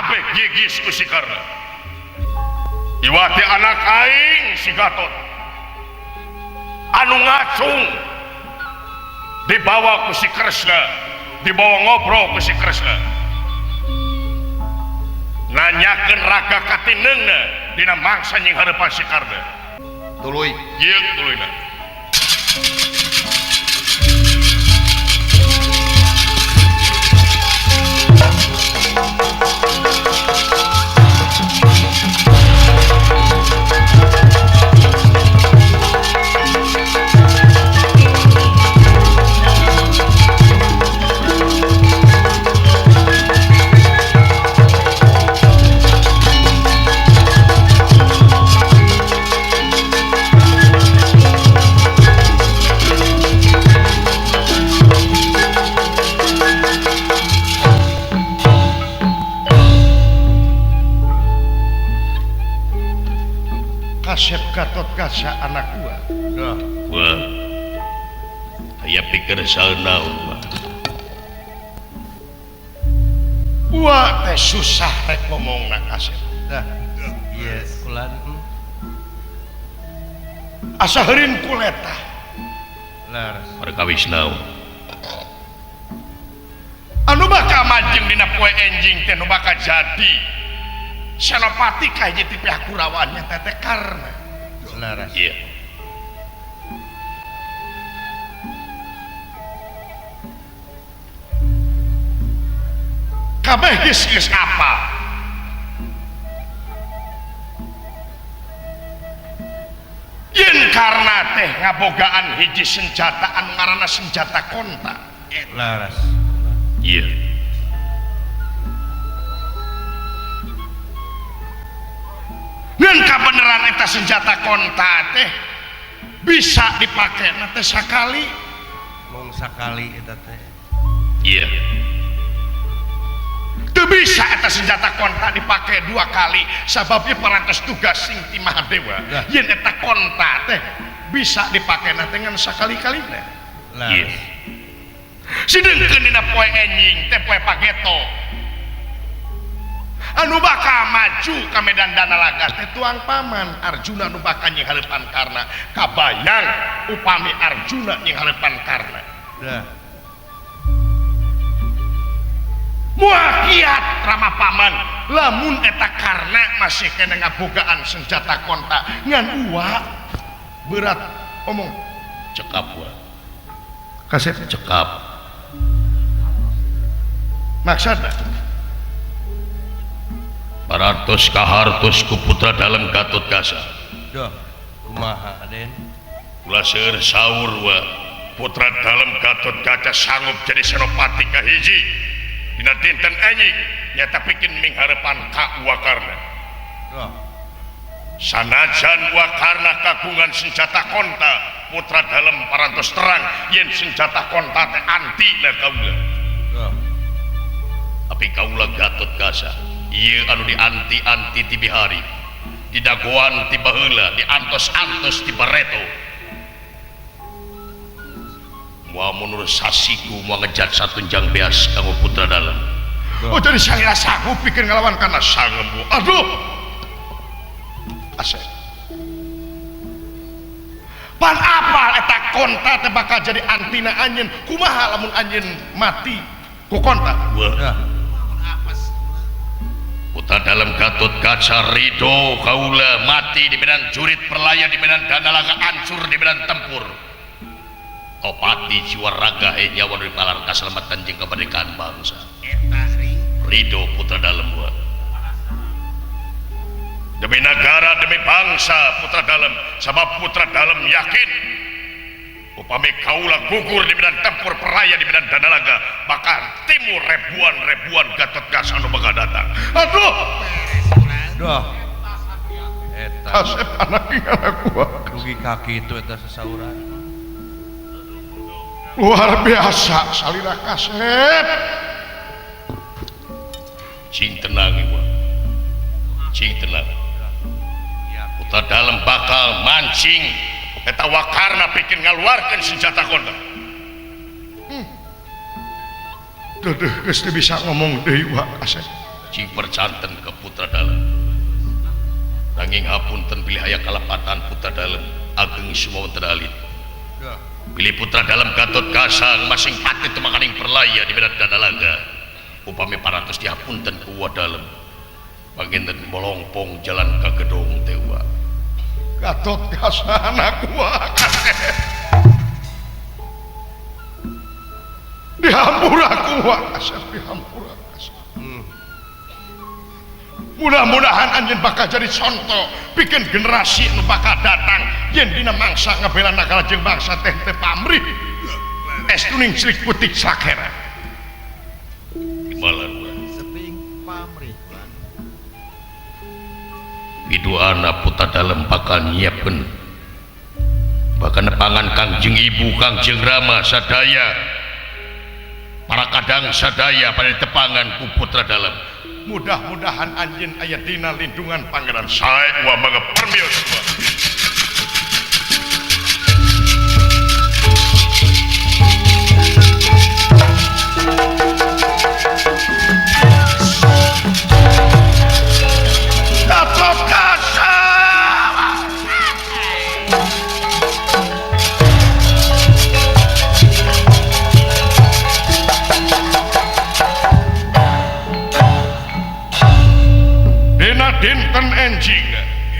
Kabeh gigis ku si Karna. Iwati anak aing si Gatot anu ngacung dibawa ku si Kresna, dibawa ngobrol ku si Kresna. Nanyakeun raga katineungna dina mangsa nying hareupan si Karna. Tuluy. Ieu tuluyna. Kasep Gatot Kaca anak gua. Wah. Aya pikir saeuna wah. Gua teh susah rek ngomongna Kasep. Dah. Yes, kulan. Asa heureun kuleta. Laras. Perkawis naon? Anu bakal majeng dina poe enjing teh nu bakal jadi Senopati kahiji ti pihak Kurawannya teh Karna. Laras. Iya. Kabeh geus geus apa? Yen Karna teh ngabogaan hiji senjata anu ngaranna senjata konta. Laras. Iya. Ngan kabeneran eta senjata konta teh bisa dipake na teh sakali. Mung sakali eta teh. Iya. Teu bisa eta senjata konta dipake dua kali sabab ieu parantos tugas sing ti Mahadewa. Yen eta konta teh bisa dipake na teh ngan sakali-kalina. Iya. Sedengkeun dina poe enjing teh poe pageto. Anu bakal maju ka medan Danalaga teh tuang paman Arjuna nu bakal nying hareupan Karna. Kabayang upami Arjuna nying hareupan Karna. Dah. Moal kiat rama paman lamun eta Karna masih kena ngabogaan senjata konta ngan uwa berat omong cekap wa. Kasep cekap. Maksudna parantos kahartos ku putra dalem Gatot Kaca. Duh, kumaha Aden? Kula seueur saur wa putra dalem Gatot Kaca sanggup jadi senopati kahiji dina dinten enjing nyata bikin mingharepan ka Wakarna. Duh. Sanajan Wakarna kagungan senjata konta, putra dalem parantos terang yen senjata konta teh anti na kaula. Duh. Tapi kaula Gatot Kaca ieu anu dianti-anti ti bihari, didagoan ti baheula, diantos-antos ti bareto. Moal mundur sasiku moal ngejat satunjang beas kanggo putra dalem. Oh jadi saya sanggup pikir ngelawan karena sanggup. Aduh. Asep. Pan apal eta konta teh bakal jadi antina anjeun. Kumaha lamun anjeun mati ku konta? Wah. Putra dalem Gatot Kaca ridho kaula mati di medan jurit perlaya di medan Danalaga ancur di medan tempur. Topati jiwa raga he nyawa di palar kaselamatan jeung kemerdekaan bangsa. Ridho putra dalem wa. Demi negara demi bangsa putra dalem sabab putra dalem yakin upami kaula gugur di medan tempur perlaya di medan Danalaga bakal timur ribuan-ribuan Gatot Kaca anu bakal datang. Aduh. Duh. Eta. Kasep anak gua. Rugi kaki itu eta sasauran. Luar biasa salira kasep. Cing tenang ibu. Cing tenang. Putra dalem bakal mancing eta Wakarna bikin ngaluarkeun senjata konta. Duh, geus teu bisa ngomong deui wa Asep. Cing percanten ke putra dalem. Nanging hapunten bilih aya kalepatan putra dalem ageng sumawonten alit. Bilih putra dalem Gatot Kaca masing pati tumakaning perlaya di medan Danalaga. Upami parantos dihapunten ku wa dalem. Panginten molongpong jalan ka gedong teh wa. Gatot Kaca anak wa. Dihampura ku wa, dihampura. Mudah-mudahan anjeun bakal jadi contoh bikin generasi nu bakal datang yen dina mangsa ngebela nagara jeung bangsa teh teh pamrih estuning cilik putik sakera timbalan seping pamrih lan piduana putra dalem bakal nyiapkeun bakal nepangan Kangjeng Ibu Kangjeng Rama sadaya para kadang sadaya pada tepangan ku putra dalem. Mudah-mudahan anjeun aya dina lindungan Pangeran Sae wa mangga permios wa. Gatot Kaca. Dina dinten enjing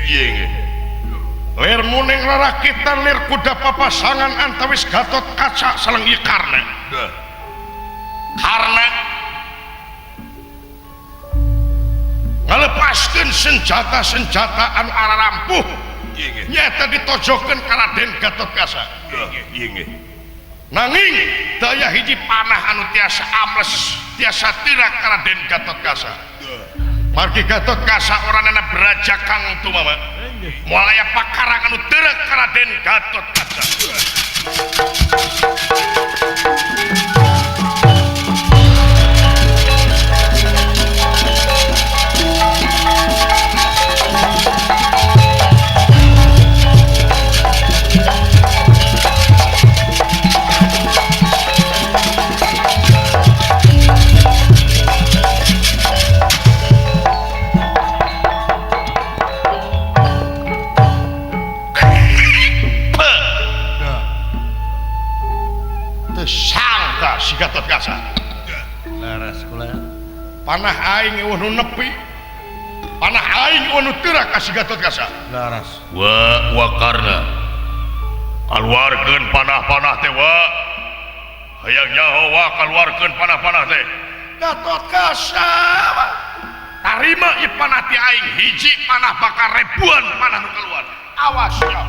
ieu lir muning rarakitan lir kuda papasangan antawis Gatot Kaca sareng ieu Karna. Karna ngalepaskeun senjata-senjata anu ararampuh nyaeta ditojokeun ka Raden Gatot Kaca. Nanging daya hiji panah anu tiasa amles tiasa tirak ka Raden Gatot Kaca. Margi Gatot Kaca oranana beraja kang tumama moal aya pakarang anu teureuk ka Raden Gatot Kaca. Sangka si Gatot Kaca. Laras kula. Panah aing eueuh nu nepi. Panah aing eueuh nu teurak ka si Gatot Kaca. Laras. Wa wa Karna. Kaluarkeun panah-panah teh wa. Hayang nyaho wa kaluarkeun panah-panah teh. Gatot Kaca. Tarima ieu panah ti aing hiji panah bakal ribuan panah nu kaluar. Awas ya.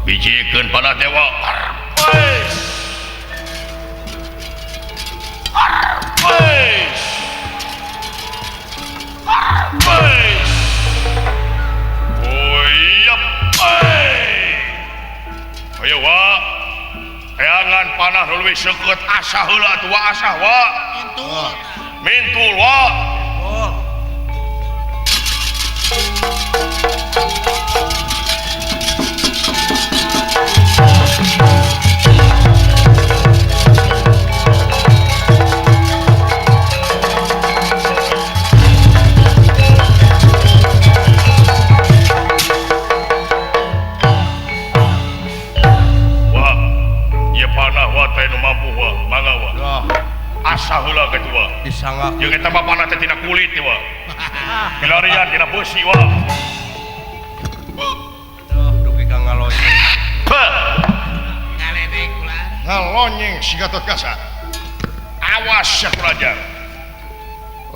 Bijikeun panah dewa. Arpes. Arpes. Arpes. Oyap. Ayo wa. Teangan panah nu leuwih seukeut asah heula atuh wa asah wa. Mintul. Mintul wa. Oh. Asah heula kitu wa. Disangak. Jeung eta mah panah teh tina kulit wa. Pilarian tina beusi wa. Duh, dugi ka ngalonyeng. Heh. Ngaledek ulah. Ngalonyeng si Gatot Kaca. Awas ya kuraja.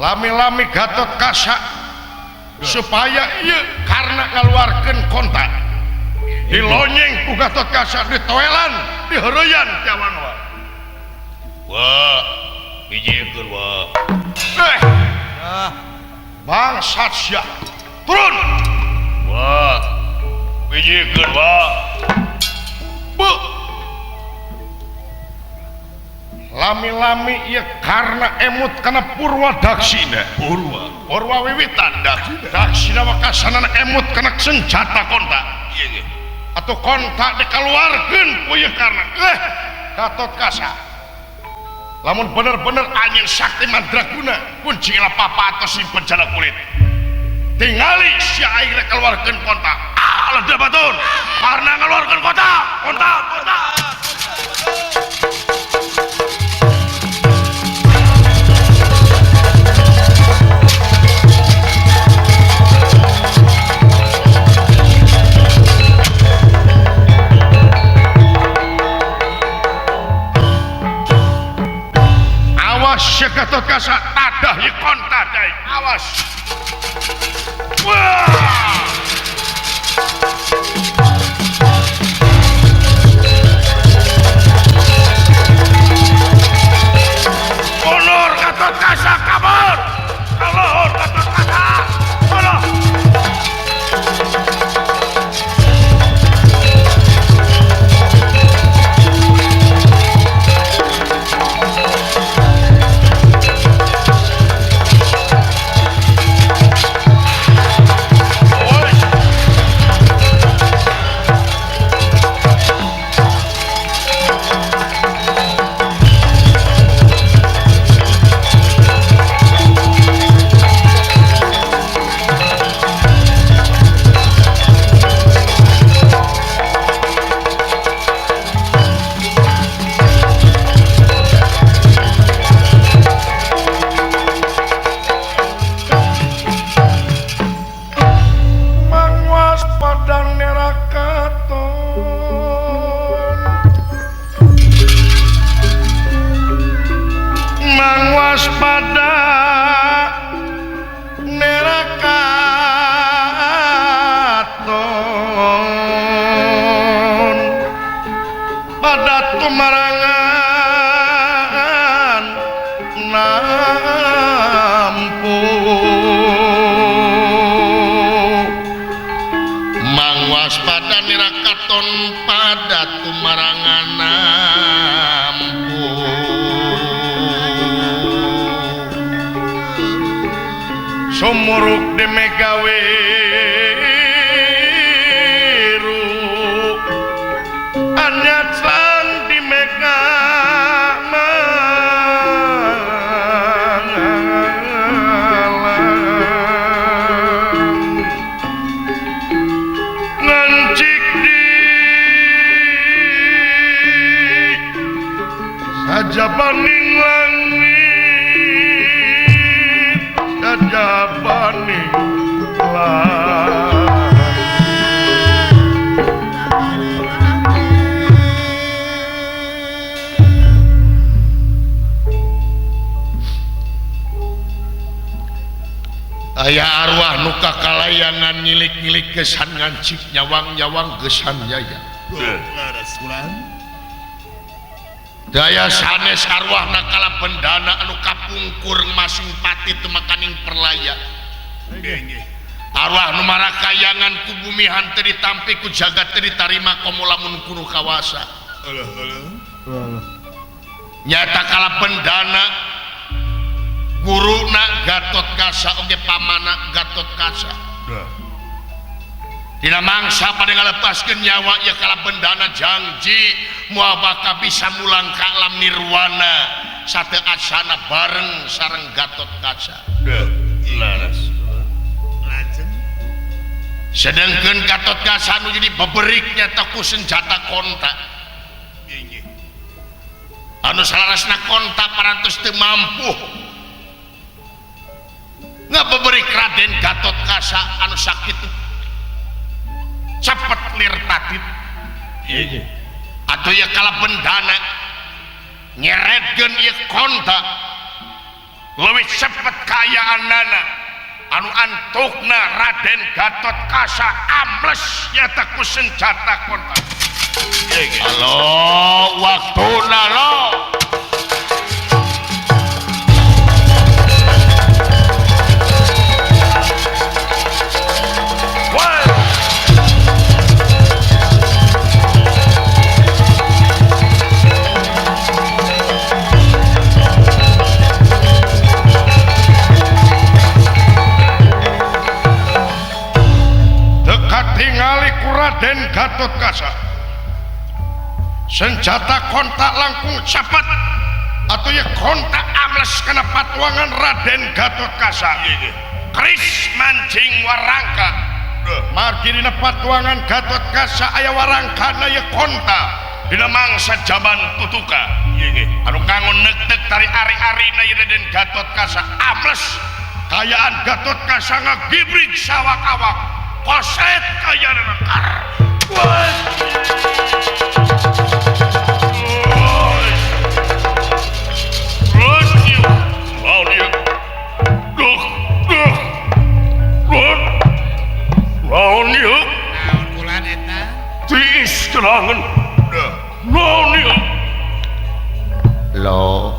Lami-lami Gatot Kaca supaya ieu karena ngaluarkeun kontak. Dilonyeng ku Gatot Kaca ditoelan diheureyan ti awan. Wah, hijikeun wah. Bangsat sia. Turun. Wah. Hijikeun wah. Bu. Lami-lami ieu karena emut kana Purwa Daksina. Purwa wiwitan Daksina. Daksina wakasanana emut kana senjata konta. Ieu ge. Atau konta dikaluarkeun ku ieu karna. Gatot Kaca. Lamun bener-bener anjeun sakti mandraguna kunci papa atau simpen jana kulit. Tingali sia aing rek kaluarkeun konta. Ah, leudah batur. Karena ngaluarkeun konta, konta, konta. Awas ya Gatot Kaca, tadah ya konta dai. Awas. Wah. Honor Gatot Kaca kabur. Kalor Gatot Kaca. Honor. Sumuruk de megawe anyatsan di mega ngancik di sajabaning langit sajabaning langit. Aya arwah nu kakalayangan nyilik-nyilik gesan ngancik nyawang-nyawang gesan yaya. Daya sanes arwah nakala bendana anu kapungkur masing pati temakaning perlaya. Arwah nu marakayangan ku bumi hanteu ditampi ku jagat teu ditarima komo lamun kuno kawasa. Nyata kala bendana guruna Gatot Kaca oge pamana Gatot Kaca. Dina mangsa pada ngalepaskeun nyawa ya kala bendana janji moal bakal bisa mulang ka alam nirwana sate asana bareng sareng Gatot Kaca. Sedengkeun Gatot Kaca nu jadi beberiknya ku senjata konta. Anu salarasna konta parantos teu mampu ngabeberik Raden Gatot Kaca anu sakitu cepet lir tatit. Atuh ya kala bendana nyeretkeun ieu konta leuwih cepet kaayaanana Anu antukna Raden Gatot Kaca ambles nyata ku senjata kontak. Halo waktuna lo. Tingali ku Raden Gatot Kaca senjata kontak langkung cepet atau ya kontak amles kena patuangan Raden Gatot Kaca keris mancing warangka margi dina patuangan Gatot Kaca aya warangkana ya konta dina mangsa jaman tutuka anu kanggo nek-nek tari ari-arina ya Raden Gatot Kaca amles kayaan Gatot Kaca ngagibrig sawak-awak koset kaya nekar. Naon kulan eta? Tiis kelangan. Naon ieu? Lo.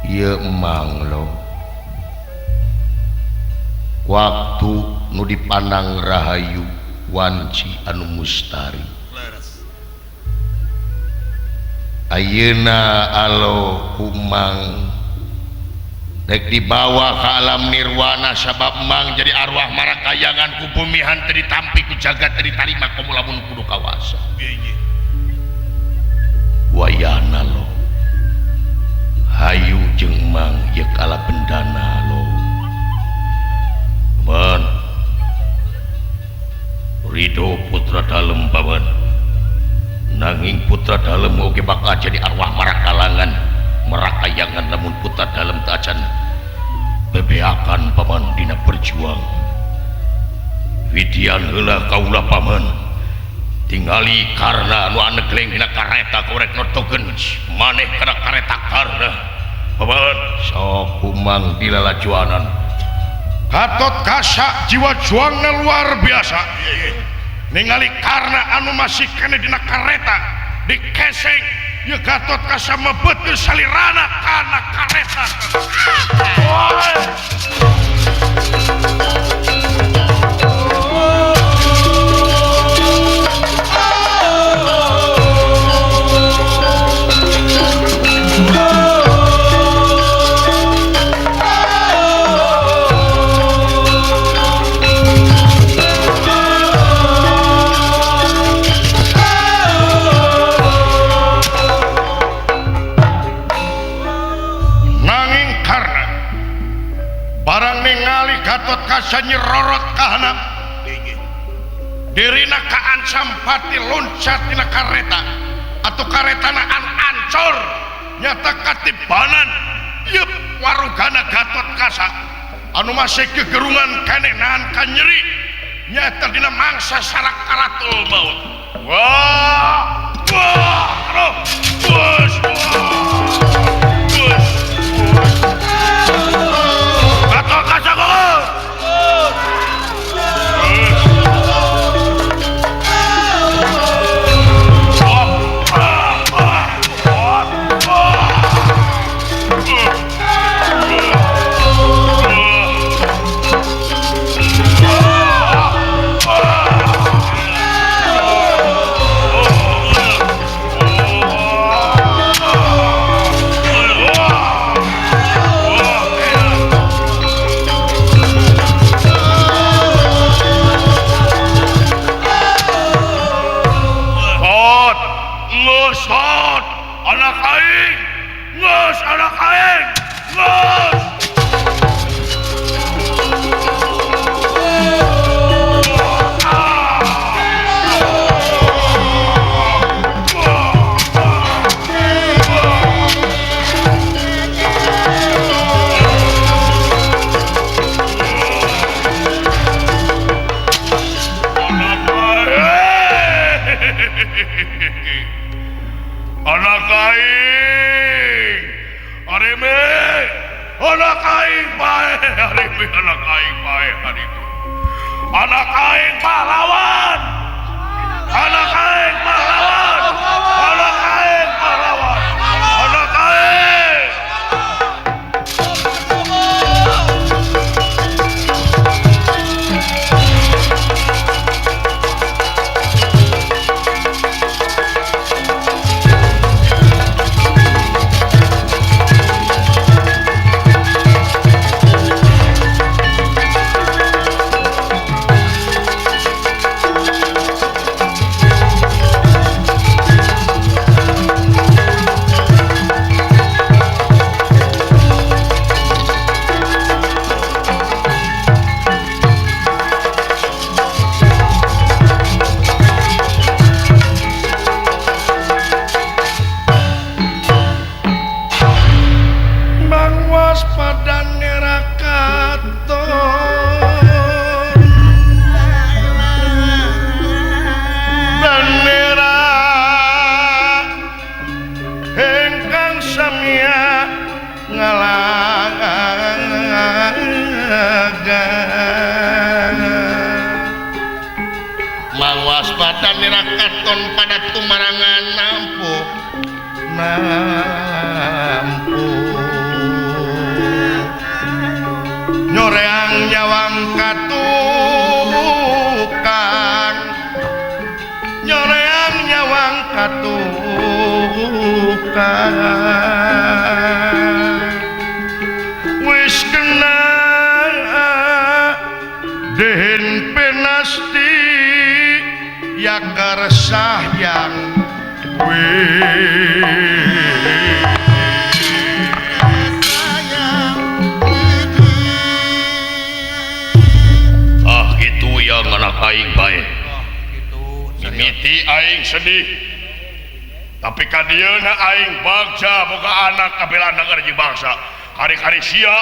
Ieu emang lo. Waktu nu dipandang rahayu wanci anu mustari ayeuna alo kumang rek dibawa ka alam nirwana sabab mang jadi arwah marakayangan ku bumi henteu ditampi ku jagat teu ditarima komo lamun kudu kawasa wayahna lo hayu jeung mang ye kala bendana lo. Paman Ridho putra dalem paman nanging putra dalem oge bakal jadi arwah marakalangan marakayangan lamun putra dalem tacan bebeakan paman dina berjuang widian heula kaula paman tingali karna anu anegleng dina kareta korek notokeun maneh kana kareta karna paman sok kumang dilalajuanan Gatot Kaca jiwa juangna luar biasa ningali karna anu masih kene dina kareta dikeseng ya Gatot Kaca mebetkeun salirana kana kareta. Gatot Kaca nyerorot kahanap dirina kaancam pati loncat dina kareta atau karetana an ancor nyata katibanan yeup warugana Gatot Kaca anu masih kegerungan keneh nahan kanyeri nyata dina mangsa sarakaratul maut. Wah wah aduh bus bus Gatot Kaca gol. Anak aing, areme, Anak aing bae hari anak aing bae hari anak aing pahlawan anak aing pahlawan anak aing pahlawan anak aing Katon pada tumarangan nampu nampu nyoreang nyawang katukang nyoreang nyawang katukang wis kena dehen penasti ya keresah yang ah gitu yang anak aing bae mimiti aing sedih tapi kadieuna aing bagja boga anak kabela negara jeung bangsa kari-kari sia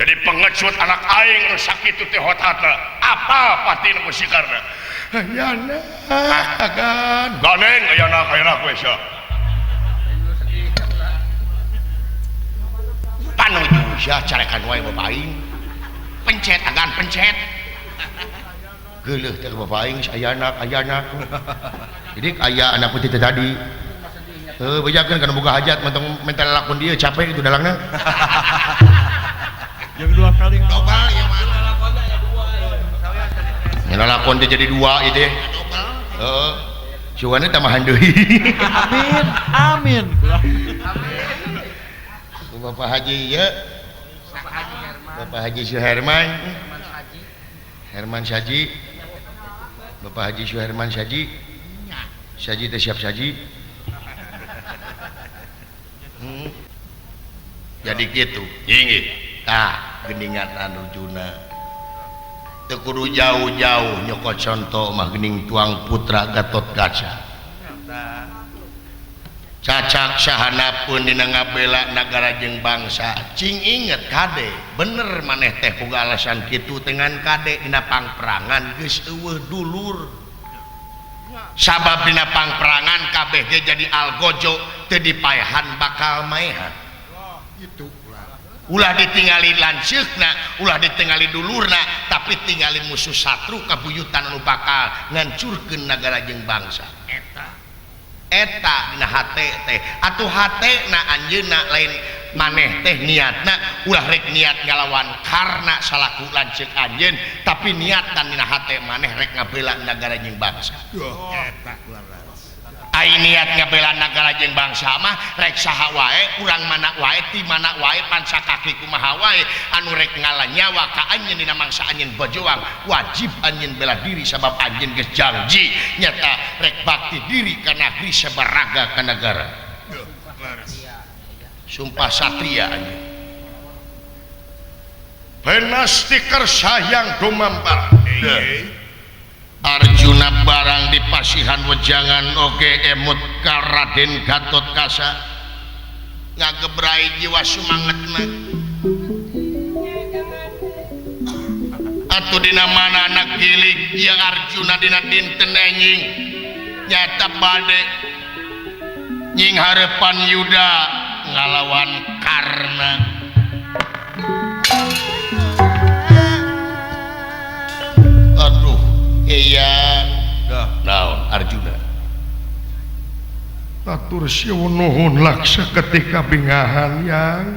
jadi pengecut anak aing nu sakitu teh hothatna apa pati nu sikarna ayana agan ganeng ayana ayana we sia panuju sia carekan wae bapak aing pencet agan pencet geuleuh teh bapak aing ayana ayana jadi aya anak putih teh tadi heuh bejakeun kana boga hajat mentong mental lakon dieu capek itu dalangna. Yang dua kali dobel ya mana nyala lakon teh jadi dua ieu teh heeh cuanna tambahan deui. Amin amin amin. Bapak Haji ya Bapak Haji Suherman Herman Saji Bapak Haji Suherman Saji Saji teh siap saji. Jadi gitu inggih. Tah geningan Arjuna teu kudu jauh-jauh nyokot conto mah gening tuang putra Gatotkaca cacak sahanapun dina ngabela nagara jeung bangsa cing inget kade bener maneh teh boga alasan kitu dengan kade dina pangperangan geus eueuh dulur sabab dina pangperangan kabeh ge jadi algojo teu dipaehan bakal maehan itu ulah ditinggali lanceukna ulah ditinggali dulurna tapi tinggali musuh satru kabuyutan anu bakal ngancurkeun nagara jeung bangsa eta eta dina hate teh atuh hatena anjeunna lain maneh teh niatna ulah rek niat ngalawan karna salaku lanceuk anjeun tapi niatan dina hate maneh rek ngabela nagara jeung bangsa eta ai niat ngabela nagara jeung bangsa mah rek saha wae urang mana wae ti mana wae pansa kaki kumaha wae anu rek ngala nyawa ka anjeun dina mangsa anjeun berjuang wajib anjeun bela diri sabab anjeun geus janji nyata rek bakti diri ka negeri sabaraga ka nagara sumpah satria anjeun penasti kersayang dumampar. Arjuna barang di pasihan wejangan oge emut ka Raden Gatotkaca ngagebrai jiwa sumangetna atuh dina mana anak gilig ieu Arjuna dina dinten enjing nyata bade nying harepan Yuda ngalawan Karna. Aduh, iya. Naon Arjuna? Atur siwun nuhun laksa ketika bingahan yang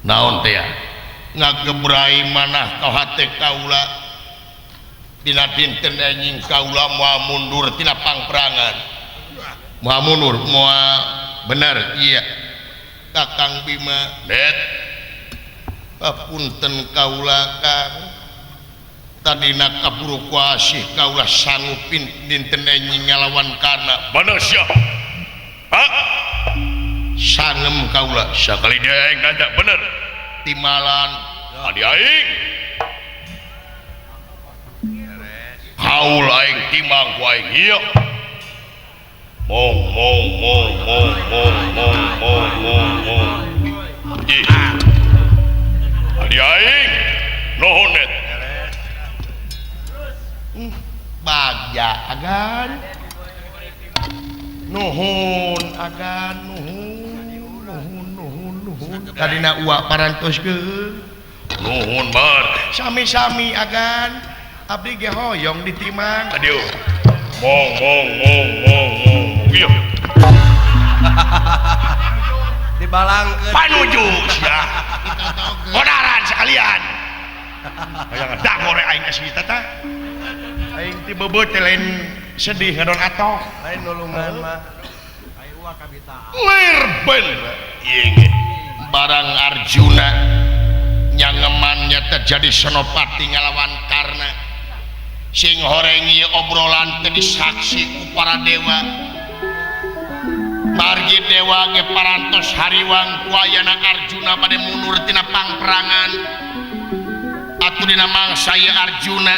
naon teh ya? Ngagebrai manah kau hate kaula dina dinten anjing kaula moal mundur tina pangperangan. Moal mundur, moal bener iya. Kakang Bima, Det. Papunten kaula Kang. Tadina kaburu kuasih kaula sangupin dinten anjing ngalawan Karna. Bener sia. Hah? Sangem kaula sakali dia aing nanya bener. Timalan adi aing. Haul aing timang ku aing ieu. Mong mong mong mong mong mong mong mong mong. Ih. Adi aing nuhun net. Bagja agan. Nuhun agan nuhun nuhun nuhun nuhun. Tadina uak parantos geus. Nuhun bar. Sami-sami agan. Abdi ge hoyong ditimang. Aduh. Mong mong mong mong mong. Ieu. Dibalangkeun. Panuju sia. Bodaran sekalian. Hayang dangor aing ka si tata. Aing ti beubeut teh lain sedih ngadon atoh. Lain nulungan mah. Ai uak kabita. Lir bener. Ieu barang Arjuna nyangemannya terjadi senopati ngalawan Karna. Sing horeng ieu obrolan teh disaksi ku para dewa. Margi dewa ge parantos hariwang ku ayana Arjuna bade mundur tina pangperangan. Atuh dina mangsa ieu Arjuna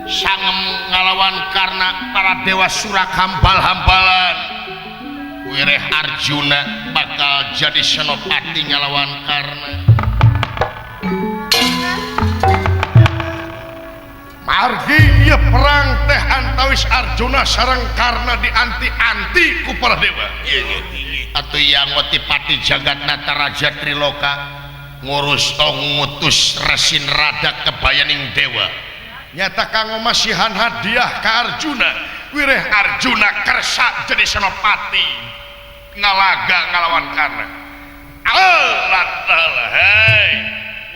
sangem ngalawan Karna para dewa surak hambal-hambalan. Wireh Arjuna bakal jadi senopati ngalawan Karna. Margi ieu perang teh antawis Arjuna sareng Karna dianti-anti ku para dewa. Atuh yang wati-pati jagat Nataraja Triloka ngurus tong ngutus Resin Rada kebayaning dewa. Nyata kanggo masihan hadiah ka Arjuna. Wireh Arjuna kersa jadi senopati ngalaga ngalawan Karna. Allah taala hei,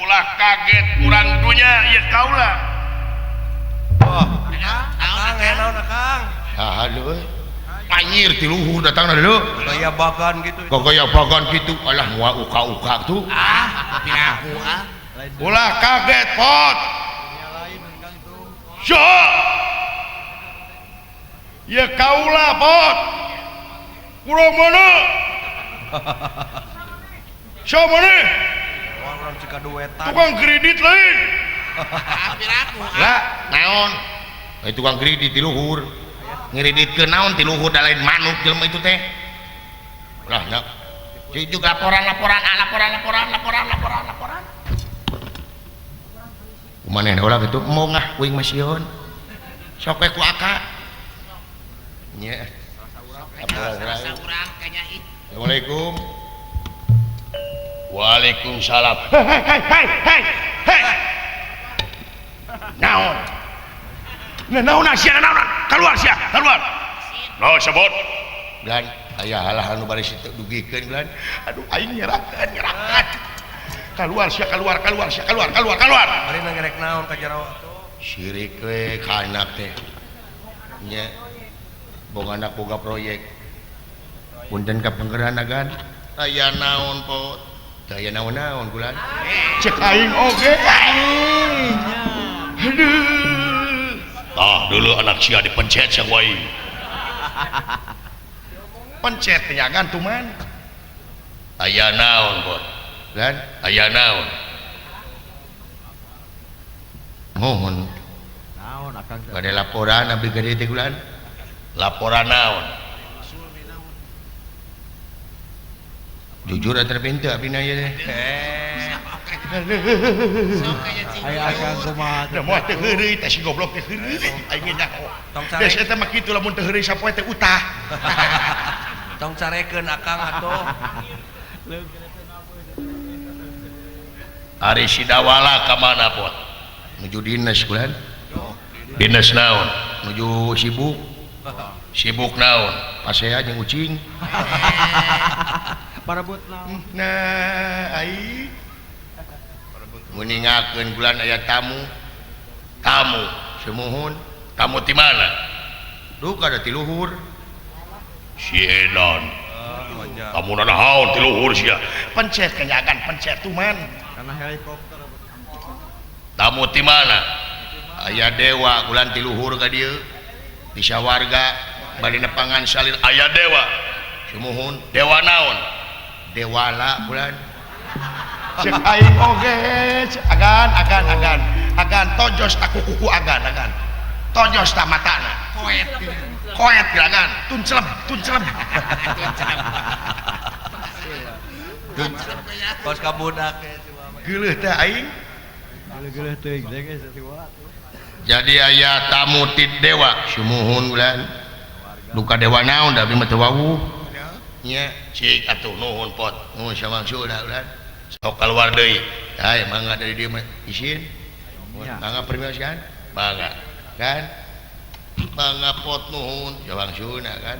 ulah kaget urang dunya ieu kaula. Wah, Kang, naon Kang? Haha Anjir ti luhur datangna deuleu. Gaya bagan gitu. Gaya bagan kitu. Alah moal uka-uka tuh. Ah, piraku ah. Ulah kaget pot. Yo. Ya kaula pot. Kurang mana? Siapa mana? Orang cika duetan. Tukang kredit lain. Lah, naon? Tukang kredit di luhur. Ngiriditkeun naon ti luhur da lain manuk jelema itu teh. Lah, nak. Jujuk laporan laporan laporan laporan laporan laporan laporan. Kumanehna ulah kitu embung ah kuing mah sieun. Sok we ku aka. Nya. Assalamualaikum. Waalaikumsalam. Hei hei hei hei hei. Naon? Nah, naon sia naon? Keluar sia, keluar. No sebut. Lan aya halah anu bari situ dugikeun lan. Aduh aing nyerakeun, nyerakeun. Keluar sia, keluar, keluar sia, keluar, keluar, keluar. Bari ngerek naon ka jero atuh. Sirik we ka anak teh. Nya. Boga anak boga proyek. Punten ka panggeran agan. Aya naon po? Aya naon-naon kulan. Cek aing oge. Aduh. Ah, dulu anak sia dipencet sang wae. Pencet nya agan tuman. Aya naon, Bot? Lan, aya naon? Mohon. Naon akang teh? Bade laporan abdi gede teh kulan. Laporan naon? Jujur atuh pintu abdi na ieu teh. Aya akang kumaha teh moal teu heureuy teh si goblok teh heureuy aing ge nyaho. Geus eta mah kitu lamun teu heureuy sapoe teh utah. Tong carekeun akang atuh. Ari Sidawala ka mana pot? Nuju dinas bulan. Dinas naon? Nuju sibuk. Sibuk naon? Pasea jeung ucing. Parebut naon? Nah, ai. Muningakeun bulan aya tamu. Tamu sumuhun, tamu ti mana? Duka da ti luhur. Si edan. Tamu naon ti luhur sia? Pencet kenyakan pencet tuman. Karena helikopter. Tamu ti mana? Aya dewa bulan ti luhur ka dieu. Di sawarga bari nepangan salir aya dewa. Sumuhun, dewa naon? Dewala bulan. Cek aing oge, agan agan agan. Agan tojos tak kuku agan agan. Tojos tak matana. Koet. Koet agan, tuncelem, tuncelem. Tuncelem. Kos ka budak geuleuh teh aing. Geuleuh teuing teh geus Jadi aya tamu ti dewa, sumuhun bulan. Duka dewa naon da abdi mah teu wawuh. Nya, cik atuh nuhun pot. Nuhun samangsul bulan. Sok kaluar deui. Hai mangga dari dieu mah isin. Mangga permios kan? Mangga. Kan? Mangga pot nuhun, jawang suna kan?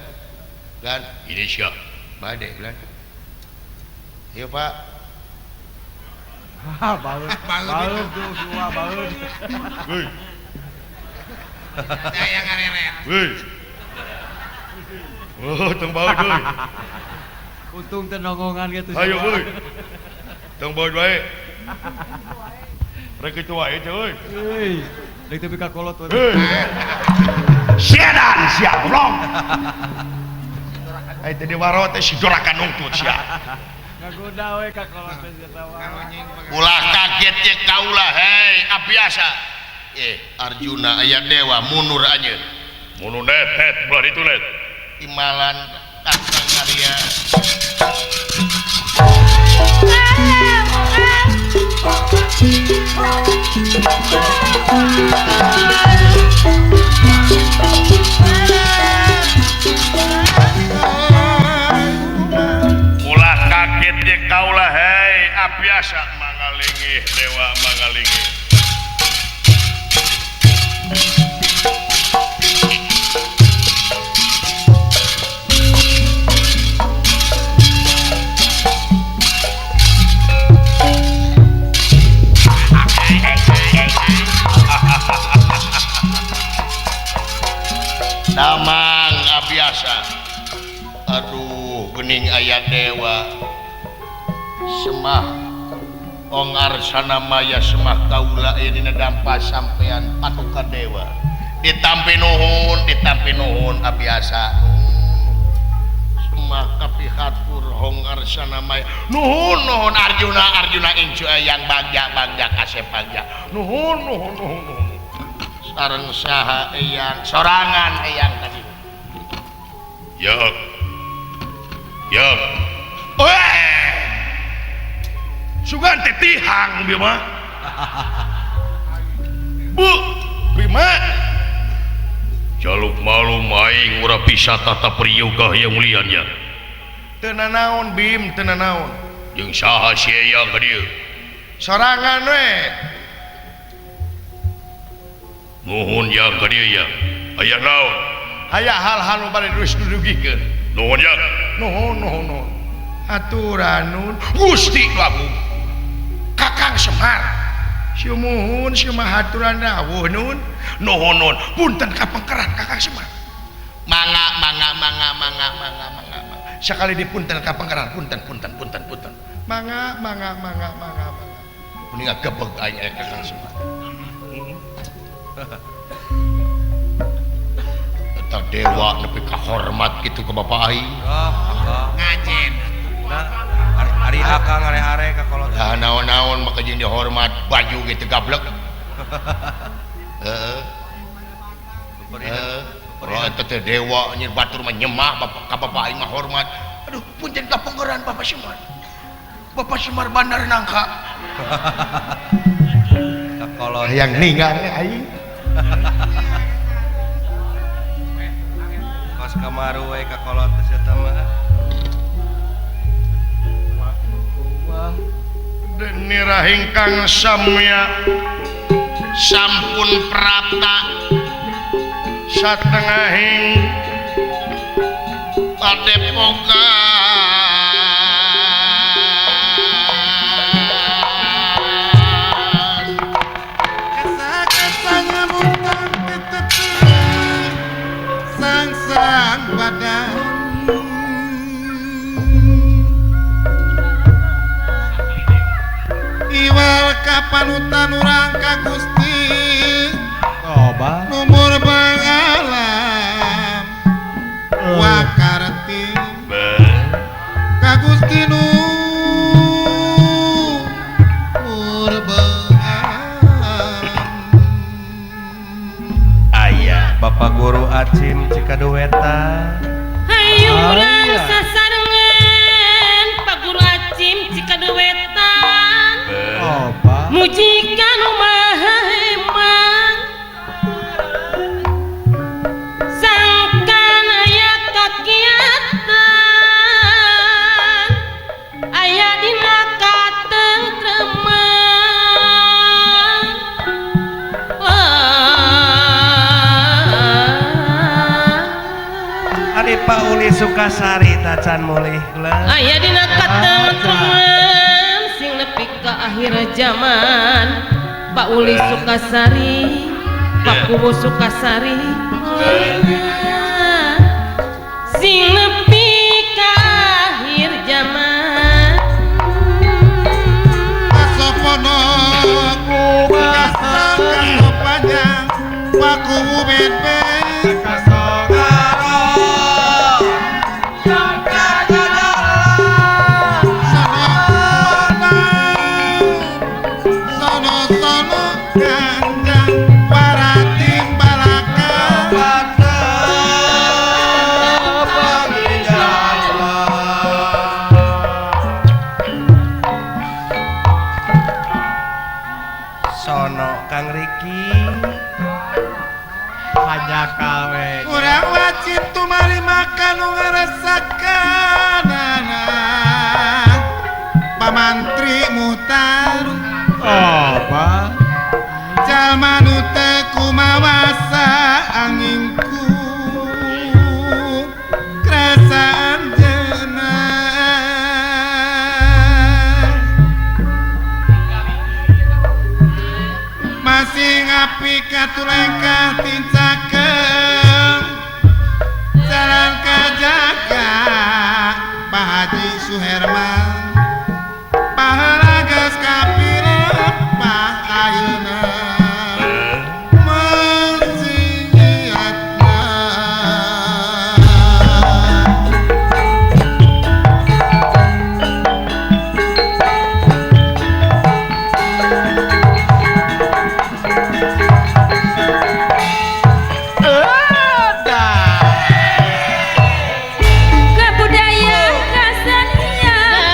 Kan? Ini sia. Bade bulan. Ieu Pak. Ah, baeud. Baeud tuh dua baeud. Heuy. Daya ngareret. Heuy. Oh, tong baeud euy. Untung teu nongongan kitu. Ayo euy. Tong baeud wae. Rek kitu wae teh euy. Euy, deuk teu ka kolot we. Siedan sia goblok. Ai teh diwaro teh si dorakan nungtut sia. Ngagoda we ka kolot teh sia Ulah kaget ye kaula hei abiasa. Arjuna aya dewa mundur anjeun. Mundur net net belah ditu net. Imalan Kakang Arya. Ulah kaget ye kaula hei abiasa mangalingih dewa mangalingih. Damang abiasa. Aduh gening aya dewa. Semah ong arsana maya semah kaula ieu dina dampa sampean patuka dewa. Ditampi nuhun abiasa. Semah kapihatur hong arsana maya. Nuhun nuhun Arjuna Arjuna incu eyang bagja bagja kasep bagja. Nuhun nuhun nuhun nuhun. Sareng saha eyang sorangan eyang tadi. Yok. Yok. Weh. Sugan teh tihang Bima. Bu, Bima. Jaluk malum aing ora bisa tata priyoga yang mulianya. Teu nanaon Bim, teu nanaon. Jeung saha si eyang ka dieu? Sorangan we. Nuhun yang ka dieu ya. Aya naon? Aya hal-hal nu bade terus dudugikeun. Nuhun ya. Nuhun nuhun nuhun. Aturanun Gusti Prabu. Kakang Semar. Sumuhun sumah aturan dawuh nun. Nuhun nun. Punten kapengkeran Kakang Semar. Mangga mangga mangga mangga mangga mangga. Sakali dipunten kapengkeran punten punten punten punten. Mangga mangga mangga mangga mangga. Mending gebeg aing aya Kakang Semar. Eta dewa nepi ka hormat kitu ka bapa aing. Oh, ngajen. Nah, ari akang are-are ka kolot. Lah naon-naon maka jeung dihormat baju ge teu gablek. Heeh. Heeh. Eta teh dewa nyer batur mah nyemah bapak ka bapa aing mah hormat. Aduh, punten kapenggeran Bapak Semar. Bapak Semar Bandar Nangka. Ka kolot. Hayang ninggal aing. Kos kamaru we ka kolot teh eta mah. Wah. Denira ingkang samya sampun prapta satengahing padepokan. Kesa-kesa ngamutang tetepi sang-sang badan iwal kapanutan urang ka Gusti Toba numur bangalam wakarti ka Gusti numur bangalam. Aya Bapak Guru Acim Cikaduwetan. Hayu urang sasarengan Pak Guru Acim Cikaduwetan. Toba Mujikan maha hebat sangkan aya kakiatan aya dina katentreman. Ari Pak Uli Sukasari tacan mulih lah. Aya dina katentreman sing nepi ka akhir zaman. Pak Uli Sukasari, Pak Kuwu Sukasari, sing nepi ka akhir zaman. Kasopono kaso panjang Pakuwu benben sono kanjang warating balaka Sono Kang Riki hanya kawe urang wajib tumari makan nu ngarasakanana Pamantri Muhtar Toba jalma nu teu kumawasa anginku kerasaan jeuna masih ngapi katulengkah tincakeun jalan kajaga Pak Haji Suherman pahala geus kapilepah ayeuna mengsingiatna. Kebudayaan kasenian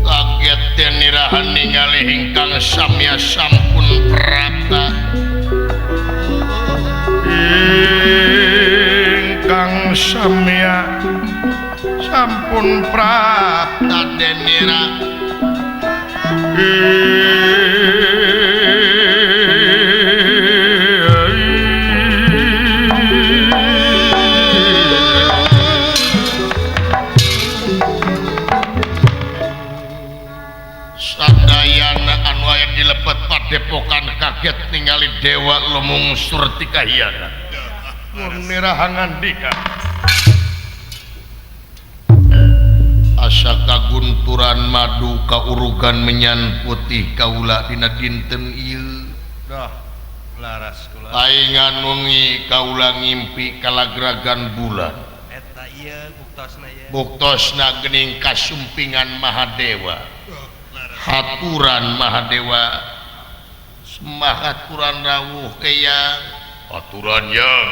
Kaget nirahan ningali ingkang samya sampun prapta. Ingkang samya sampun prapta denira. Sadayana anu aya di lebet padepokan kaget ningali Dewa Lumung Surti Kahiyana. Mun nirahangan dika. Asa kagunturan madu kaurugan menyan putih kaula dina dinten ieu. Dah laras kula. Paingan wengi kaula ngimpi kalagragan bulan. Eta ieu buktosna ieu. Buktosna geuning kasumpingan Mahadewa. Haturan Mahadewa. Semah haturan rawuh eyang. Haturan yang.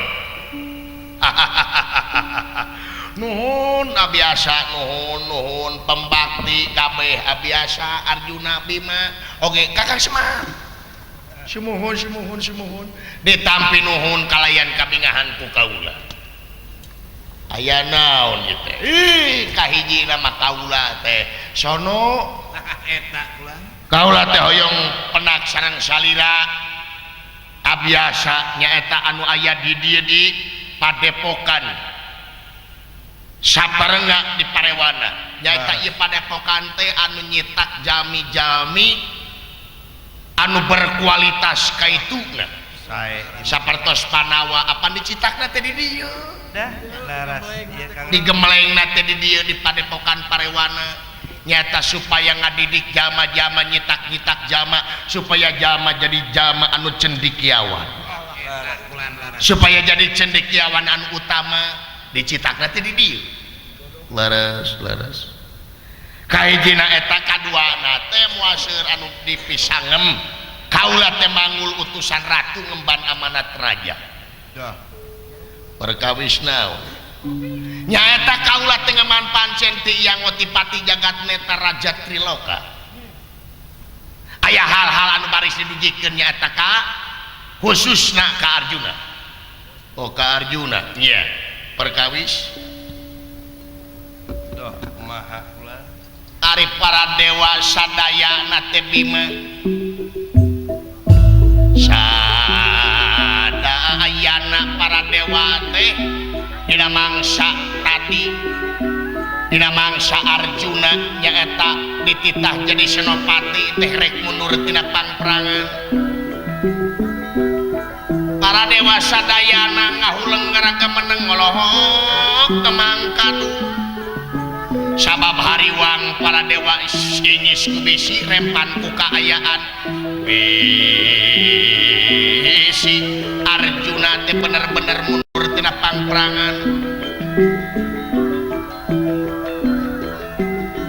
Nuhun abiasa nuhun nuhun pembakti kabeh abiasa Arjuna Bima oge kakang Semar sumuhun sumuhun sumuhun ditampi nuhun kalayan kabingahan ku kaula aya naon ieu teh ih kahijina mah kaula teh sono eta kula kaula teh hoyong penak sareng salira abiasa nyaeta anu aya di dieu di padepokan saparenga di parewana nyaeta ieu padepokan teh anu nyitak jami-jami anu berkualitas kaituna sae sapertos Panawa apan dicitakna teh di dieu dah laras ieu Kang digemlengna teh di dieu di padepokan parewana nyata supaya ngadidik jama-jama nyitak-nyitak jama supaya jama jadi jama anu cendekiawan supaya jadi cendekiawan anu utama dicitakna teh di dieu leres leres kahijina eta kaduana teh moal seueur anu dipisangem kaula teh mangul utusan ratu ngemban amanat raja dah perkawis naon nyaeta kaula teh ngeman pancen ti Hyang Otipati jagat neta raja Triloka aya hal-hal anu baris didugikeun nyaeta ka khususna ka Arjuna oh ka Arjuna iya perkawis doh kumaha kula ari para dewa sadayana teh Bima sadayana para dewa teh dina mangsa tadi dina mangsa Arjuna nyaeta dititah jadi senopati teh rek mundur tina pangperangan para dewa sadayana ngahuleng ngaraga meneng ngolohok temangkanu sabab hariwang para dewa inyis ku bisi rempan ku kaayaan bisi Arjuna teh bener-bener mundur tina pangperangan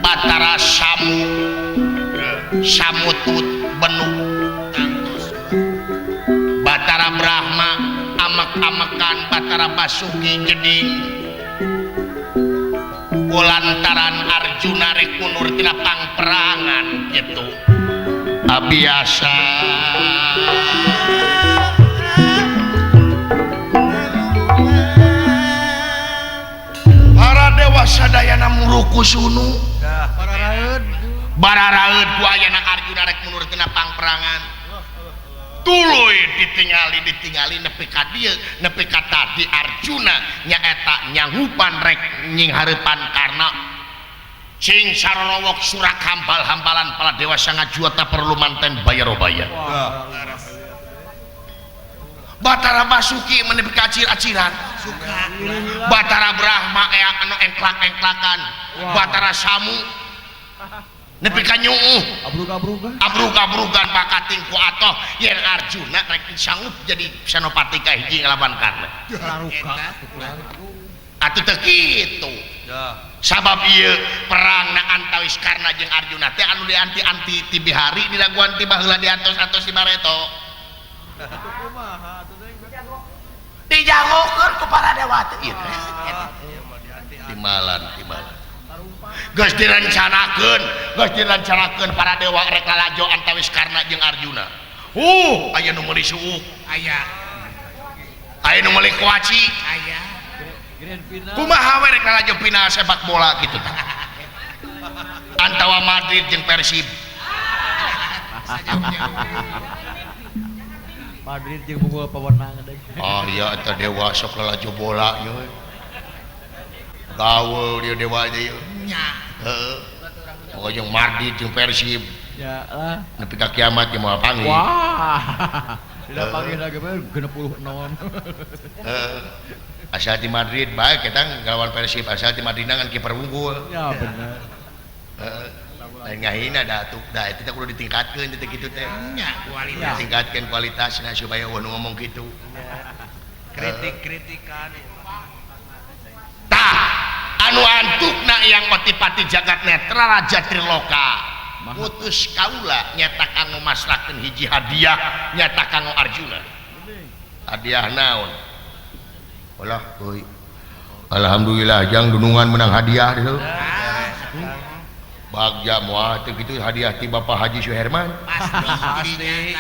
Batara Samu Samutut Benuk Batara Brahma amek-amekan Batara Basuki jeding kulantaran Arjuna rek mundur tina pangperangan gitu abiasa para dewa sadayana muruku sunu bararaeud ku ayana Arjuna rek mundur tina pangperangan tuluy ditingali ditingali nepi ka dieu nepi ka tadi Arjuna nyaeta nyanggupan rek nying hareupan Karna sing sarorowok surak hambal-hambalan para dewa sangajuata perlu manten bayarobaya Batara Basuki menepi ka acir-aciran Batara Brahma ea anu engklak-engklakan Batara Samu nepi ka nyuuh abrug-abrugan abrug-abrugan bakating ku atoh yen Arjuna rek sanggup jadi senopati kahiji ngalawan Karna atuh teu kitu sabab ieu perangna antawis Karna jeung Arjuna teh anu dianti-anti ti bihari dilaguan ti baheula diantos-antos di bareto. Dijangokeun ku para dewa teh ieu teh. Timalan timalan. Geus direncanakeun para dewa rek lalajo antawis Karna jeung Arjuna. Aya nu meuli suuk, aya. Aya nu meuli kuaci, aya. Kumaha we rek lalajo final sepak bola kitu tah. Antawa Madrid jeung Persib. Madrid jeung bunga pewenang deui. Oh iya eta dewa sok lalajo bola ieu. Gawe dia dewa ieu. Nya. Heeh. Pokoke jeung Madrid jeung Persib. Ya lah. Nepi ka kiamat ge moal panggih. Wah. Tidak panggih lagi mah 66. Heeh. Asal di Madrid bae kita ngelawan Persib, asal di Madrid ngan kiper unggul. Ya bener. Heeh. Lain ngahina da atuh da eta teh kudu ditingkatkeun teh kitu teh. Nya kualitas. Ditingkatkeun kualitasna supaya eueuh nu ngomong kitu. Kritik-kritikan. Tah, anu antukna yang otipati jagat netra raja Triloka. Putus kaula nyata kanggo masrahkeun hiji hadiah nyata kanggo Arjuna. Hadiah naon? Walah euy. Alhamdulillah jang dunungan menang hadiah deui. Bagja moal teu kitu hadiah ti Bapak Haji Suherman. Pasti.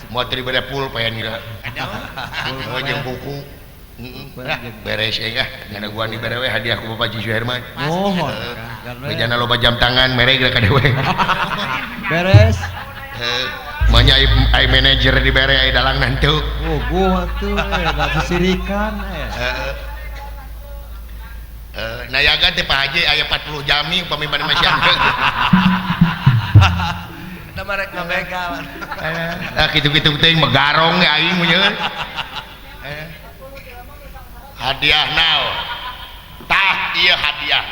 Moal teu dibere pulpen geura. Aduh. Jeung buku. Beres ya ah, ngadaguan dibere we hadiah ku Bapak Haji Suherman. Mohon. Bejana loba jam tangan mere geura ka dewe. Beres. Heuh, manya ai manajer dibere ai dalang nantu. Oh, gua atuh da sisirikan eh. Heeh. Nayaga teh Pak Haji aya 40 jami upami bade masyarakat. Eta mah rek ngabegal. Ah kitu-kitu teh megarong ge aing mun yeun. Hadiah naon? Tah ieu hadiah.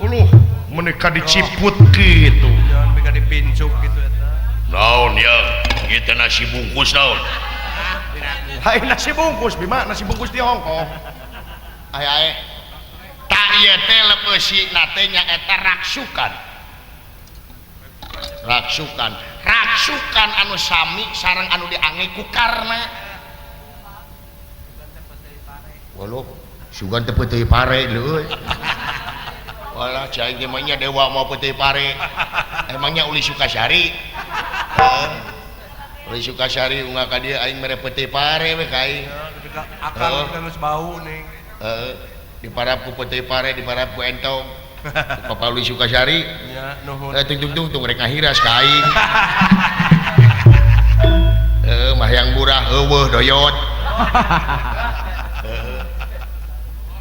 Uluh, menika diciput kitu. Jangan mika dipincuk kitu eta. Naon ya? Ieu teh nasi bungkus naon? Hai nasi bungkus Bima, nasi bungkus di Hongkong. Ai ai. Tak ieu teh lepeusina teh nyaeta raksukan. Raksukan. Raksukan anu sami sareng anu diange ku Karna. Waluh, sugan teh peuteuy pare leuy. Walah cai ge mah nya dewa mau peuteuy pare. Emangnya Uli Sukasari? Heeh. Uli Sukasari unggah ka dieu aing mere peuteuy pare we ka aing. Akang geus bau ning. Heeh. Diparap ku peuteuy pare, diparap ku entong. Bapak Uli Sukasari. Nya nuhun. Tung tung tung rek ngahiras ka aing. Heeh, mah yang murah eueuh doyot.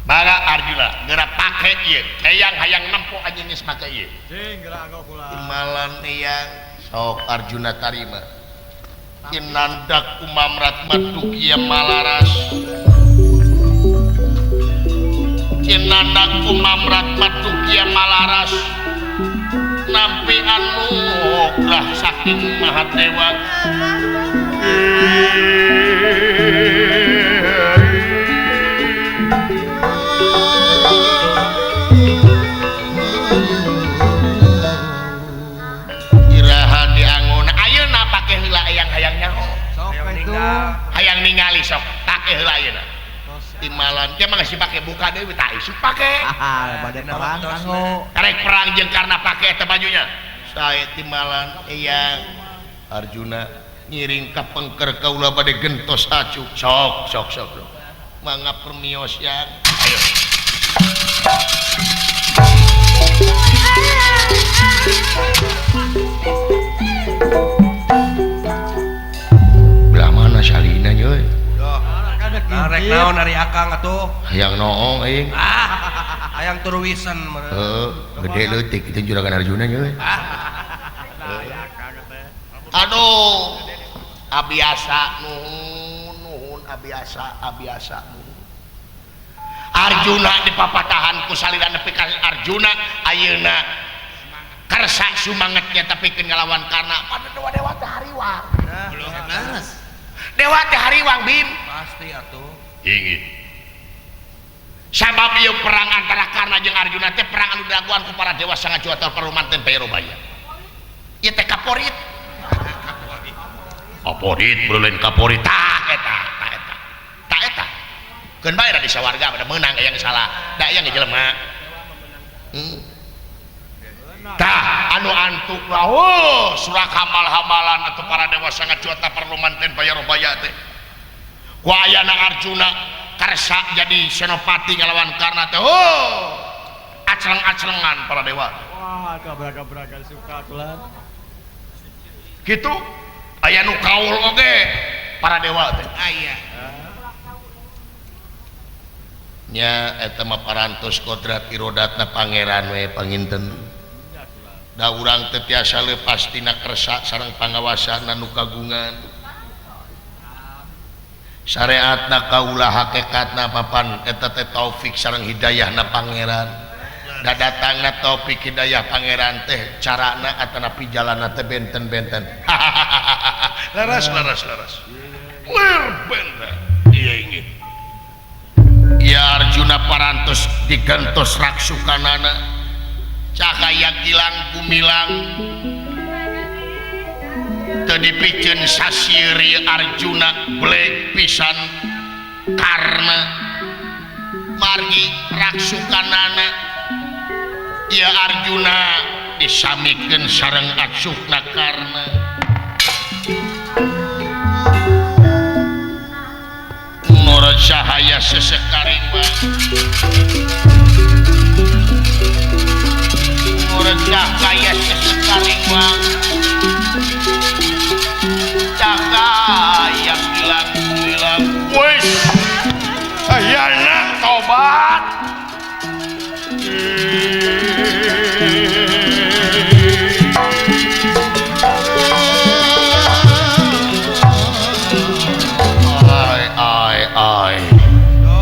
Mangga Arjuna geura pake ieu. Eyang hayang nempo anjeun geus make ieu. Cing geura anggo kula. Timalan eyang sok Arjuna tarima. Kinandak kumamrat madukia malaras. Kinandak kumamrat madukia malaras. Nampi anugrah saking Mahadewa. Iraha diangon ayeuna pake heula eyang hayang nyaho. Sok atuh. Hayang ningali sok pake heula ayeuna. Timalan teh mah geus dipake buka deui tah isuk pake. Bade perang kanggo. Karek perang jeung Karna pake eta bajunya. Sae timalan eyang Arjuna ngiring ka pengker kaula bade gentos acuk. Sok sok sok. Mangga permios yang. Ayo. Belah mana salina euy? Rek naon ari akang atuh? Hayang noong aing. Ah, hayang turuwisan meureun. Heeh, gede leutik itu juragan Arjuna euy. Aduh, abiasa nuhun nuhun abiasa abiasa nuhun. Arjuna dipapatahan ku salira nepi ka Arjuna ayeuna karsa sumangetnya tapi keun ngalawan Karna pada dewa dewa teh hariwang. Dewa teh hariwang Bim. Pasti atuh. Ingin. Sabab ieu perang antara Karna jeung Arjuna teh perang anu dilakukan ku para dewa sangat juata parumanten Pairobaya. Ieu teh kaporit. Favorit bro lain kaporit tah eta tah eta tah eta keun bae da di sawarga pada meunang aya yang salah da aya jelema tah anu antuk lah oh surak hamal-hamalan atau para dewa sangat cuata perlu manten bayar baya teh ku ayana Arjuna karsa jadi senopati ngalawan Karna teh oh acleng-aclengan para dewa wah kabraga-braga suka tulan gitu aya nu kaul oge para dewa teh aya nya eta mah parantos kodrat irodatna pangeran we panginten da urang teu tiasa leupas tina kersa sareng pangawasan nu kagungan syariatna kaula hakikatna papan eta teh taufik sareng hidayahna pangeran da datangna taufik hidayah pangeran teh carana atanapi jalanna teh benten-benten laras laras laras lir benten ieu ingin ya Arjuna parantos digentos raksukanana cahaya gilang gumilang teu dipiceun sasieuri Arjuna bleg pisan karna margi raksukanana ya Arjuna disamikeun sareng aksukna Karna nur cahaya sesekarima nur cahaya sesekarima cahaya gilang gumilang wis ayana tobat ai ai ai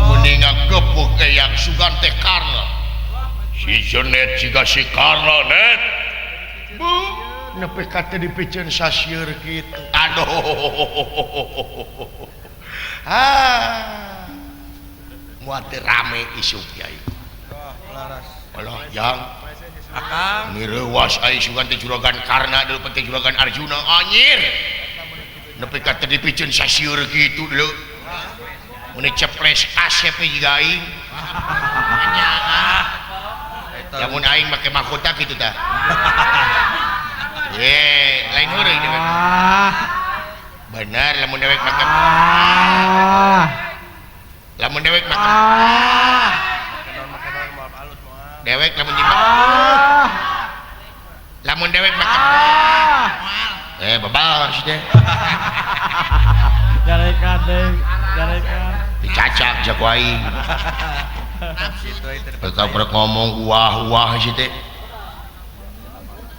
mendingan gepuk eyang sugan teh Karna si Jenet jiga si Karna net bu nepi ka teu dipiceun sasieur kitu aduh ah moal teu rame isuk yai alah jang akang ngireuwas ai sugan teh juragan Karna deuleu penting juragan Arjuna anjir nepi ka teu dipiceun sasieur kitu deuleu mun ceples kasep jiga aing lamun aing make mahkota kitu tah ye lain heureuy dewek bener lamun dewek make lamun dewek make dewek lamun jiba lamun dewek make bebas teh jarekan deui jarekan dicacak jago aing Mereka ngomong wah-wah sih teh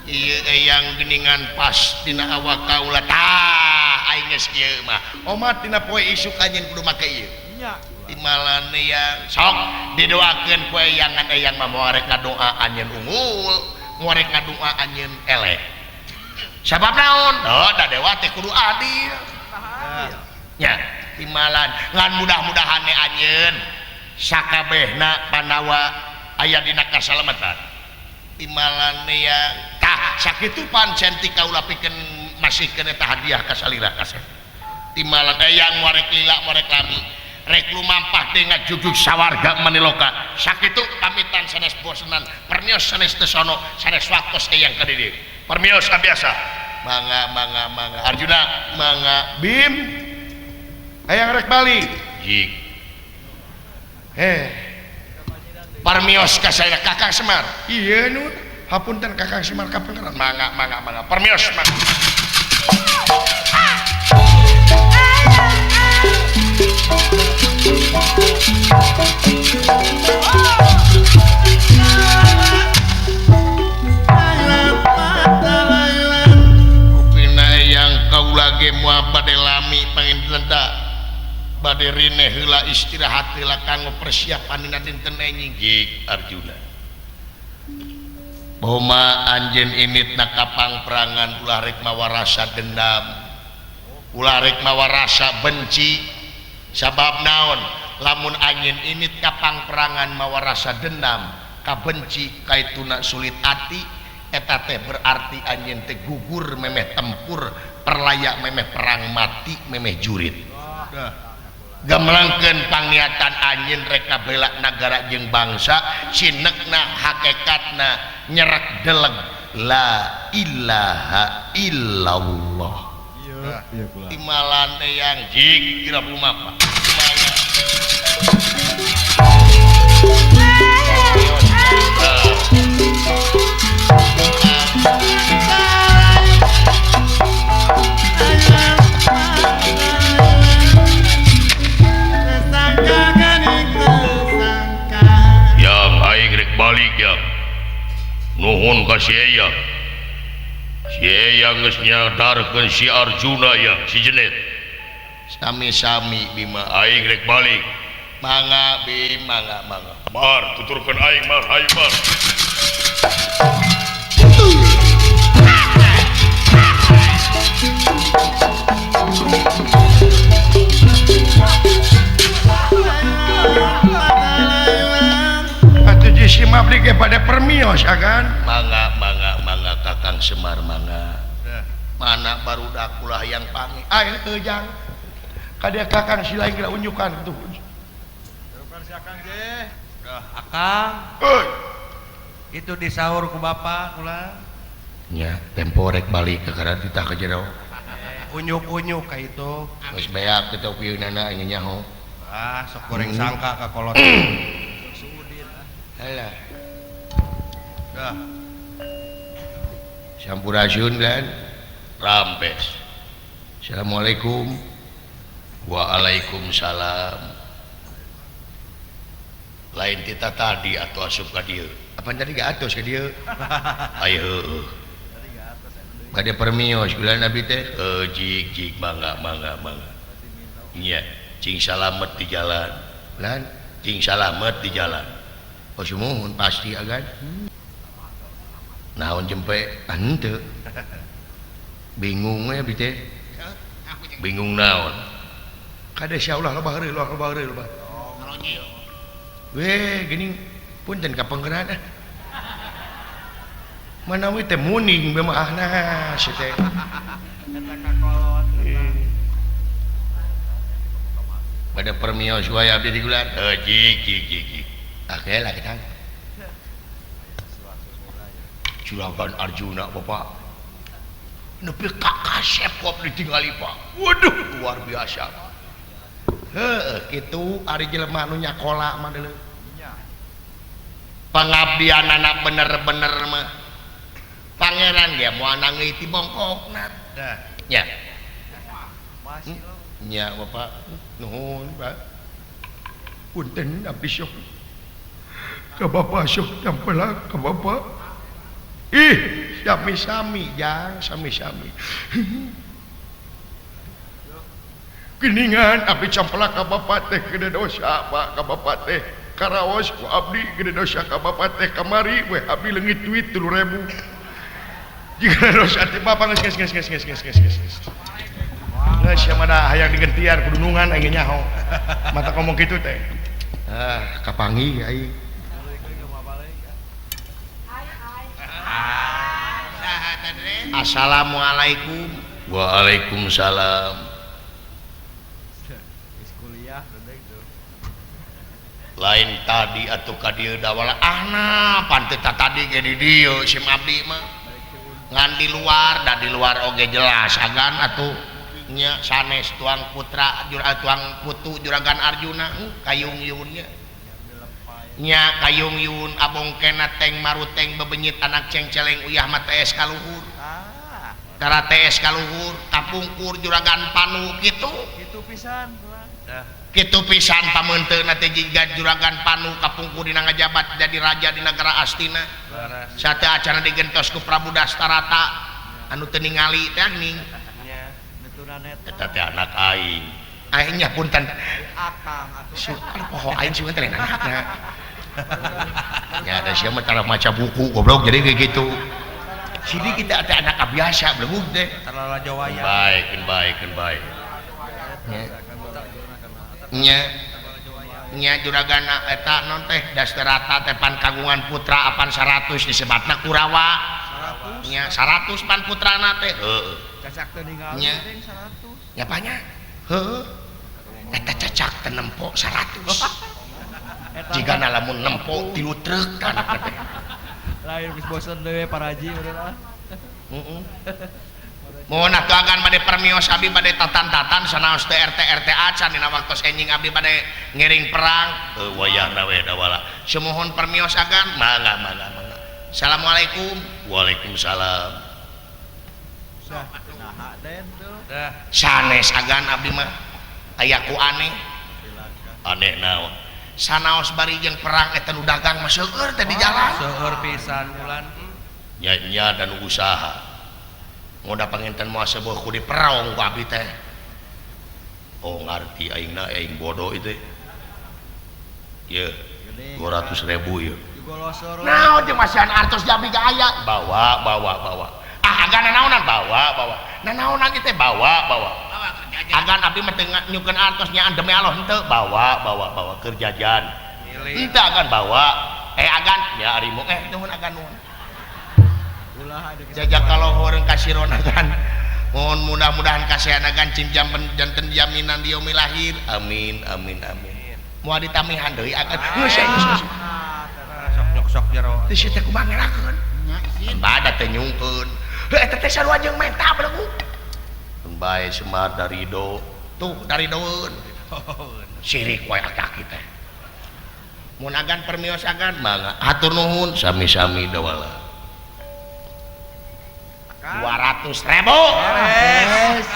ieu eyang geuningan pas dina awak kaula tah aing geus kieu mah omat dina poe isuk anjeun kudu make ieu nya timalan yang sok didoakeun ku eyangan eyang mah moal rek ngadoa anjeun unggul moal rek ngadoa anjeun eleh sabab naon oh da dewa teh kudu adil nya timalan ngan mudah-mudahan anjeun sakabehna Pandawa aya dina kasalamatan timalan yang tah sakitu pancen ti kaula pikeun masihkeun eta hadiah ka salira kasep timalan eyang moal rek lila moal rek lami rek lumampah teh ngajugjug sawarga maniloka sakitu pamitan sanes bosenan permios sanes teu sono sanes waktos eyang ka dieu permios biasa mangga mangga mangga Arjuna mangga Bim hayang rek balik jik eh permios ka saya Kakang Semar iya nu hapunten Kakang Semar ka pangeran mangga mangga mangga permios mangga rupina eyang kaula ge moal bade lami panginten ta bade rineh heula istirahat heula kanggo persiapan dina dinten enjing jik Arjuna Boma anjeun init na kapangperangan ulah rek mawa rasa dendam ulah rek mawa rasa benci sabab naon lamun anjeun init kapangperangan mawa rasa dendam kabenci kaituna sulit ati eta teh berarti anjeun teh gugur memeh tempur Perlaya memeh perang mati memeh jurit. Gamelangkeun pangniatan anjeun rek ngabela nagara jeung bangsa sinekna hakikatna nyerek deleg la ilaha illallah. Iya kula. Timalan eyang jik kira lumapa. Yang aing rek balik ya. Nuhun ka si Eyang. Si Eyang geus nyadarkeun si Arjuna ya, si Jenet. Sami-sami Bima aing rek balik. Mangga Bim, mangga mangga. Mar, tuturkeun aing mar, hayu mar. Atuh si mabdi ge pada permios agan. Mangga mangga mangga Kakang Semar mangga. Mana barudak ulah yang pangi. Ayo ejang. Kadia Kakang si lain geura unjukan tuh. Unjukan si Akang ge. Akang. Euy. Itu disaur ku bapak kula. Nya, tempo rek balik ke kana ditah ka jero. Unyuk-unyuk ka itu. Geus beak kitu piunana nya nyaho. Ah, sok goreng sangka ka kolot. Halah. Dah. Sampurasun kan. Rampes. Assalamualaikum. Waalaikumsalam. Lain tita tadi atau asup ka dieu. Apa tadi gak atos ka dieu? Ayo heueuh. Bade permios kula nabi teh. Jik jik mangga mangga mangga. Nya, cing salamet di jalan. Lan, cing salamet di jalan. Oh sumuhun pasti agan. Naon jempe? Henteu. Bingung we abdi teh. Bingung naon? Kade sia ulah loba heureuy, loba heureuy loba. Weh, geuning punten ka penggeran ah. Mana we teh muning be mah ahna si teh. Eta ka kolot. Pada permios wae abdi di gulan. Jik jik jik jik. Oke lah kita. Juragan Arjuna bapak. Nepi ka kasep kop ditinggali pak. Waduh luar biasa. Heuh kitu ari jelema nu nyakola mah deuleu. Pengabdianana bener-bener mah. Pangeran ge moal nangeui ti bongkokna. Nya. Nya bapak nuhun pak. Punten abdi sok. Ka bapak sok tampelak ka bapak. Ih, sami-sami jang, sami-sami. Geningan abdi campelak ka bapak teh gede dosa pak ka bapak teh. Karaos ku abdi gede dosa ka bapak teh kamari we abdi leungit duit 3.000. Jika dosa teh bapak geus geus geus geus geus geus geus geus. Geus sia mah hayang digentian kudunungan aing nyaho. Mata ngomong kitu teh. Ah, kapanggih aing. Assalamualaikum. Waalaikumsalam. Lain tadi atuh ka dieu dawala ahna pan teu tadi ge di dieu sim abdi mah. Ngan di luar da di luar oge jelas agan atuh nya sanes tuang putra tuang putu Juragan Arjuna kayung yun nya. Nya kayung yun abong kena teng maruteng bebenyit anak cengceleng uyah mah TS kaluhur. Tara TS kaluhur kapungkur Juragan Panu kitu. Kitu pisan. Kitu pisan pameunteuna teh jiga Juragan Panu kapungkur dina ngajabat jadi raja di negara Astina. Sateu acana digentos ku Prabu Dastarata anu teu ningali teh ning. Eta teh anak aing. Aing nya punten. Akang atuh. Poho aing sieun teh lain anakna. Ya ada sia mah tara maca buku goblok jadi kayak gitu. Sini kita ada anak biasa belum teh. Terlalu jawaya. Baik, baik, baik. Nya nya juragan eta non teh Dastarata teh pan kagungan putra apan 100 disebatna Kurawa. Nya 100 pan putrana teh. Heeh. Cacak teu ninggal Nya. 100. Nya banyak. Heuh. Eta cacak teu nempo 100. Jigana lamun nempo 3 truk kana teh. Lain geus bosen deui paraji bener ah. Heeh. Mohon atuh agan bade permios abdi bade tatan-tatan sanaos teu RT RT acan dina waktos enjing abdi bade ngiring perang. Heuh wayahna we dawala. Sumuhun permios agan mangga mangga mangga. Assalamualaikum. Waalaikumsalam. Naha den tuh. Sanes agan abdi mah aya ku aneh. Aneh naon? Sanaos bari jeung perang eta nu dagang mah seueur teh di jalan. Seueur pisan bulan. Nya nya dan usaha. Ngoda panginten moal sebuah ku diperong ku abdi teh. Oh ngarti aingna aing bodoh itu. Ye, 200.000 ye. Naon jeung masihan artos di abdi ge aya. Bawa bawa bawa. Ah agan nanaonan bawa bawa. Nanaonan ieu teh bawa bawa. Agan abdi mah teu nyukeun artos nyaan demi Allah henteu bawa bawa bawa keur jajan. Henteu agan bawa. Eh agan ya ari mu nuhun agan nuhun. Jajak kalau orang kasiron agan mohon mudah-mudahan kasihan agan cing janten jaminan di yaumil akhir. Amin amin amin. Moal ditamihan deui agan. Geus geus. Sok nyok sok jero. Teu sia teh kumaha ngelakeun? Bada teh nyungkeun. Heuh eta teh sarua jeung menta belegu. Bae Semar dari do. Tuh dari doeun. Sirik wae aki teh. Mun agan permios agan mangga hatur nuhun sami-sami dawala. 200.000. Beres.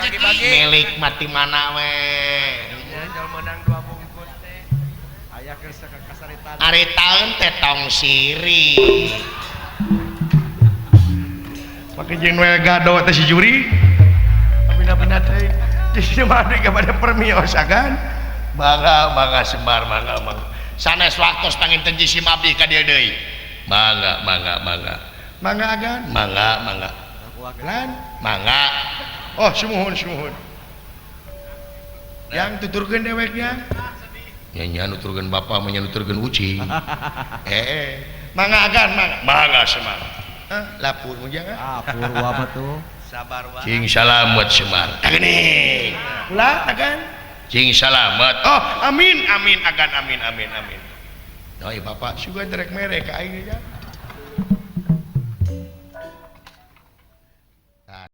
Bagi-bagi. Milik mati mana we. Jual menang 2 bungkus teh. Aya keur sakasaritan. Ari taun teh tong sirik. Make jeung we gado teh si juri. Bina-bina teh. Jadi mah abdi kepada permios agan. Mangga mangga Semar mangga mangga. Sanes waktos panginten jisim abdi ka dieu deui. Mangga mangga mangga. Mangga agan. Mangga mangga. Lan mangga. Oh sumuhun sumuhun. Yang tuturkeun deweknya. Nya nya nuturkeun bapa mah nya nuturkeun ucing. Mangga agan mangga. Mangga Semar. Lapur mun jangan. Lapur wa mah tuh. Sabar wa. Cing salamet Semar. Tageuning. Ulah agan. Cing salamet. Oh amin amin agan amin amin amin. Nah, ieu bapak sugan rek mere ka aing nya.